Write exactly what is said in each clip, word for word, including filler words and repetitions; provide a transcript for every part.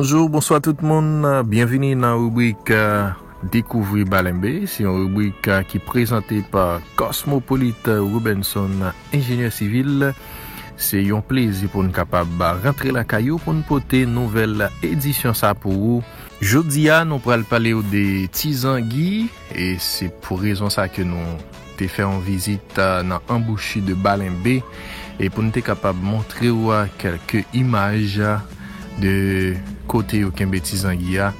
Bonjou, bonswa tout moun. Byenvini nan ribrik, eh, Dekouvri Balenbe. Se yon ribrik, eh, ki prezante pa Cosmopolite Robinson, enjenyè sivil. Se yon plezi pou n kapab rantre lakay ou pou n pote nouvèl edisyon sa pou ou. Jodi a, nou pral pale w de ti zangi, e se pou rezon sa ke nou te fè yon vizit, eh, nan anbouchi de Balenbe, e pou n te kapab montre w, eh, kèlke imaj, eh, de kote yo kenbe ti zangi a,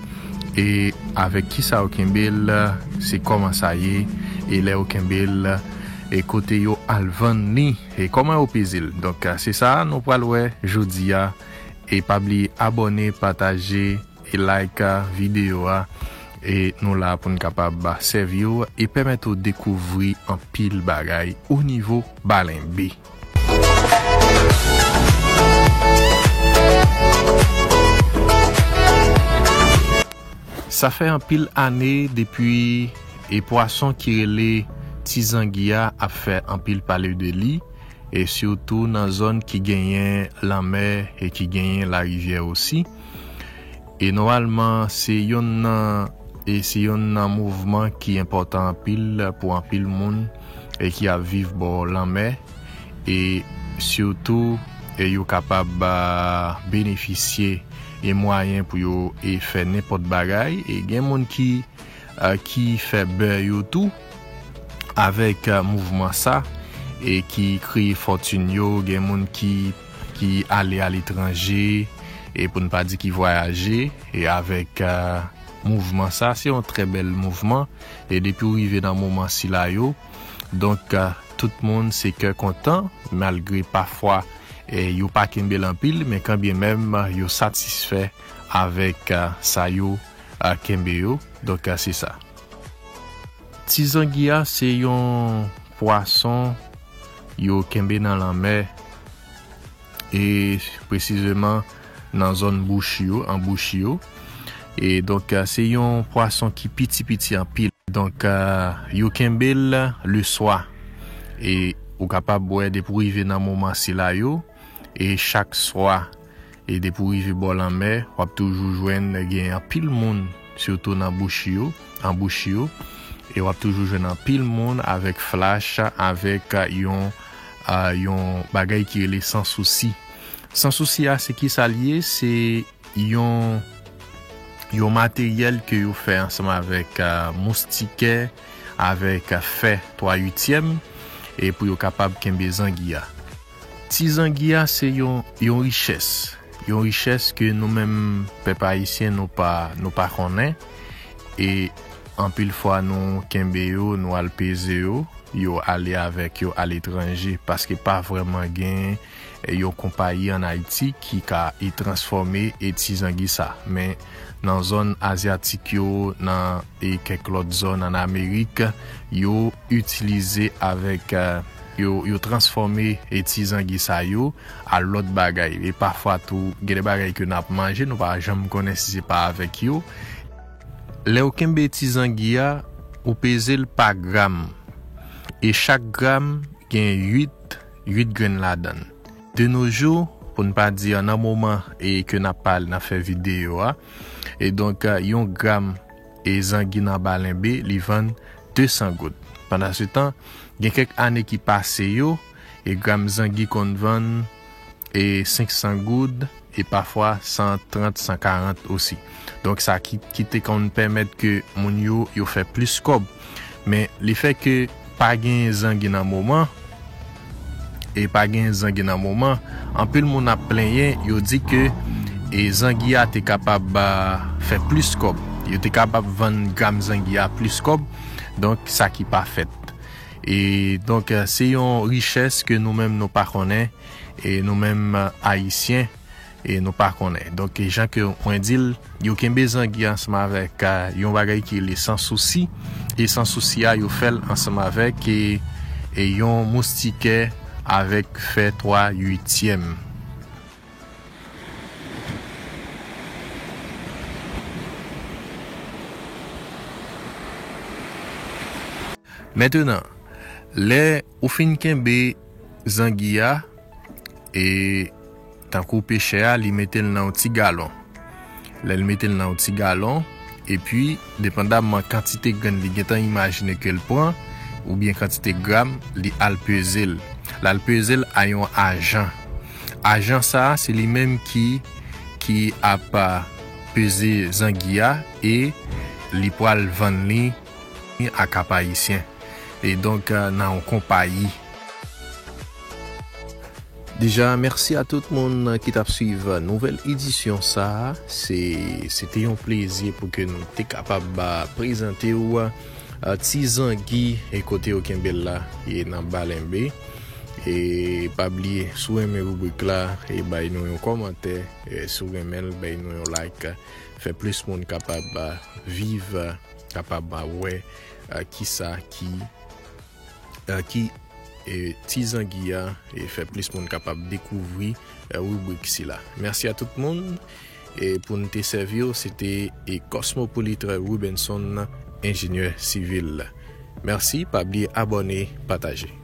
e avèk kisa yo kenbe l, se kòman sa ye, e lè yo kenbe l, e kote yo al vann li, e kòman yo peze l. Donk, eh, se sa nou pral wè jodi a, e pa bliye abòne, pataje, e like, eh, videyo a, e nou la pou n kapab, eh, sèvi w e pèmèt ou dekouvri anpil bagay o nivo Balenbe. Sa fè anpil ane depi e pwason ki rele ti zangi a ap fè anpil pale de li, e sitou nan zòn ki genyen lanmè e ki genyen larivyè osi. E nòmalman, se yonn nan, e se yonn nan mouvman ki enpòtan anpil pou anpil moun e ki ap viv bò lanmè. E sitou, e yo kapab, ah, benefisye e mwayen pou yo e fè nenpòt bagay. E gen moun ki, ah, ki fè bè yo tou avèk, ah, mouvman sa, e ki kreye fòtin yo. Gen moun ki, ki ale aletranje, e pou n pa di ki vwayaje, e avèk, ah, mouvman sa. Se yon trè bèl mouvman, e depi w rive nan moman sila yo, donk, ah, tout moun se kè kontan, malgre pafwa, e yo pa kenbe l anpil, men kanbyenmenm, yo satisfè avèk, ah, sa yo, ah, kenbe yo. Donk, ah, se sa. Ti zangi a se yon pwason yo kenbe nan lanmè, e presizeman nan zòn bouch yo, anbouch yo. E donk, eh, se yon pwason ki piti piti anpil. Donk, eh, yo kenbe l leswa. E ou kapab wè depi w rive nan moman sila yo, e chak swa, e depi w rive bò lanmè, w ap toujou jwenn gen anpil moun, sitou nan bouch yo, anbouch yo, e w ap toujou jwenn anpil moun avèk flach, avèk, ah, yon, ah, yon bagay ki rele sansousi. Sansousi a, se ki sa l ye? Se yon, yon materyèl ke yo fè ansanm avèk, ah, moustikè, avèk, ah, fè twa uityèm, e pou yo kapab kenbe zangi a. Ti zangi a se yon, yon richès. Yon richès ke nou menm pèp ayisyen nou pa, nou pa konnen. E anpil fwa nou kenbe yo, nou al peze yo, yo ale avèk yo aletranje, paske pa vrèman gen, e, yon konpayi ann Ayiti ki ka, e, transfòme, e, ti zangi sa. Men nan zòn azyatik yo, nan, e, kèk lòt zòn ann Amerik, yo itilize avèk, e, yo, yo transfòme, e, ti zangi sa yo a lòt bagay. E pafwa tou, gen de bagay ke n ap manje, nou pa janm konnen si se pa avèk yo. Lè w kenbe ti zangi a, ou peze l pa gram. E chak gram gen uit, uit grenn ladan l. De nos jours, pou n pa di nan moman e ke n ap pale, n ap fè videyo a, e donk, yon gram e zangi nan Balenbe, li vann de san goud. Pandansetan, gen kèk ane ki pase yo, e gram zangi konn vann e senk san goud, e pafwa san trant, san karant osi. Donk, sa ki, ki te konn pèmèt ke moun yo, yo fè plis kòb. Men, lefètke pa gen zangi nan moman, e pa gen zangi nan moman, anpil moun ap plenyen, yo di ke, e, zangi a te kapab, a, fè plis kòb. Yo te kapab vann gram zangi a plis kòb. Donk, sa ki pa fèt. E donk, e, se yon richès ke nou menm nou pa konnen, e nou menm, e, Ayisyen, e nou pa konnen. Donk, e jan ke mwen di l, yo kenbe zangi ansanm avèk, e, yon bagay ki rele sansousi, e sansousi a, yo fè l ansanm avèk, e, e yon moustikè avèk fè twa uityèm. Mentenan, lè ou fin kenbe zangi a, e tankou pechè a, li mete l nan yon ti galon. Lè l mete l nan yon ti galon, epi, depandamman kantite grenn li gentan imajine ke l pran, oubyen kantite gram, li al peze l. L al peze l a yon ajan. Ajan sa a, se li menm ki, ki ap, a, peze zangi a e li pral vann li a Kap Ayisyen. E donk, a, nan yon konpayi. Deja, mèsi a tout moun ki t ap swiv nouvèl edisyon sa a. Se, se te yon plezi pou ke nou te kapab, a, prezante w, a, ti zangi e kote yo kenbe l la e nan Balenbe. E pa bliye, si w renmen ribrik la, e bay nou yon kòmantè, e si w renmen l, bay nou yon like. Fè plis moun kapab, a, viv, a, kapab, a, wè, a, kisa ki, a, ki, e, ti zangi a, e fè plis moun kapab dekouvri, e, ribrik sila. Mèsi a tout moun. E pou n te sèvi w, se te, e, Cosmopolite Rubenson, enjenyè sivil. Mèsi, pa bliye abòne, pataje.